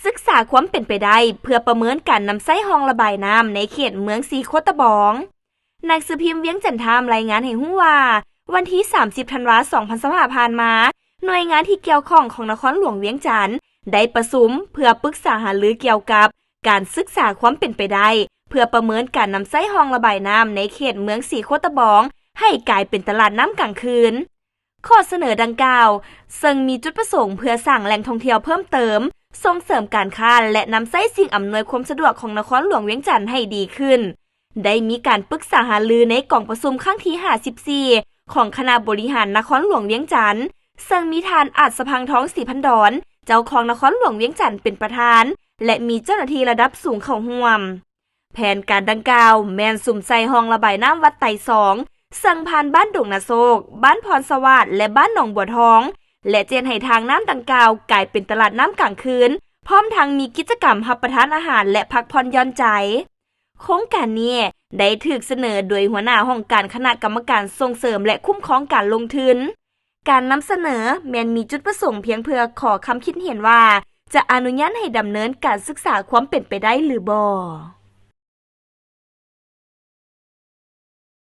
ສຶກສາຄວາມເປັນໄປໄດ້ ເພື່ອປະເມີນການນຳໃຊ້ຮ່ອງລະບາຍນ້ຳໃນເຂດເມືອງສີໂຄດຕະບອງ. ໜັງສືພິມວຽງຈັນທາມລາຍງານໃຫ້ຮູ້ວ່າ ວັນທີສາມສິບ ທັນວາ ສອງພັນຊາວຫ້າ ຜ່ານມາ, ໜ່ວຍງານທີ່ກ່ຽວຂ້ອງຂອງນະຄອນຫຼວງວຽງຈັນ ໄດ້ປະຊຸມເພື່ອປຶກສາຫາລືກ່ຽວກັບການສຶກສາຄວາມເປັນໄປໄດ້ ເພື່ອປະເມີນການນຳໃຊ້ຮ່ອງລະບາຍນ້ຳໃນເຂດເມືອງສີໂຄດຕະບອງ ໃຫ້ກາຍເປັນຕະຫຼາດນ້ຳກາງຄືນ. ຂໍ້ສະເໜີດັ່ງກ່າວ ເຊິ່ງມີຈຸດປະສົງເພື່ອສ້າງແຫຼ່ງທ່ອງທ່ຽວເພີ່ມເຕີມ, ສົ່ງເສີມການຄ້າ ແລະ ນຳໃຊ້ສິ່ງອຳນວຍຄວາມສະດວກຂອງນະຄອນຫຼວງວຽງຈັນໃຫ້ດີຂຶ້ນ, ໄດ້ມີການປຶກສາຫາລືໃນກອງປະຊຸມຄັ້ງທີ ຫ້າສິບສີ່ ຂອງຄະນະບໍລິຫານນະຄອນຫຼວງວຽງຈັນ, ເຊິ່ງມີທ່ານ ອາດສະພັງທອງ ສີພັນດອນ ເຈົ້າຄອງນະຄອນຫຼວງວຽງຈັນເປັນປະທານ ແລະ ມີເຈົ້າໜ້າທີ່ລະດັບສູງເຂົ້າຮ່ວມ. ແຜນການດັ່ງກ່າວແມ່ນສຸມໃສ່ຮ່ອງລະບາຍນ້ຳວັດໄຕສອງ ເຊິ່ງຜ່ານບ້ານດົງນາໂຊກ, ບ້ານພອນສະຫວາດ ແລະ ບ້ານໜອງບົວທອງ ແລະ ຈະເຮັດໃຫ້ທາງນ້ຳດັ່ງກ່າວກາຍເປັນຕະຫຼາດນ້ຳກາງຄືນ, ພ້ອມທັງມີກິດຈະກຳຮັບປະທານອາຫານ ແລະ ພັກຜ່ອນຢ່ອນໃຈ. ໂຄງການນີ້ໄດ້ຖືກສະເໜີໂດຍຫົວໜ້າຫ້ອງການຄະນະກຳມະການສົ່ງເສີມ ແລະ ຄຸ້ມຄອງການລົງທຶນ. ການນຳສະເໜີແມ່ນມີຈຸດປະສົງພຽງເພື່ອຂໍຄຳຄິດເຫັນວ່າ ຈະອະນຸຍາດໃຫ້ດຳເນີນການສຶກສາຄວາມເປັນໄປໄດ້ຫຼືບໍ່.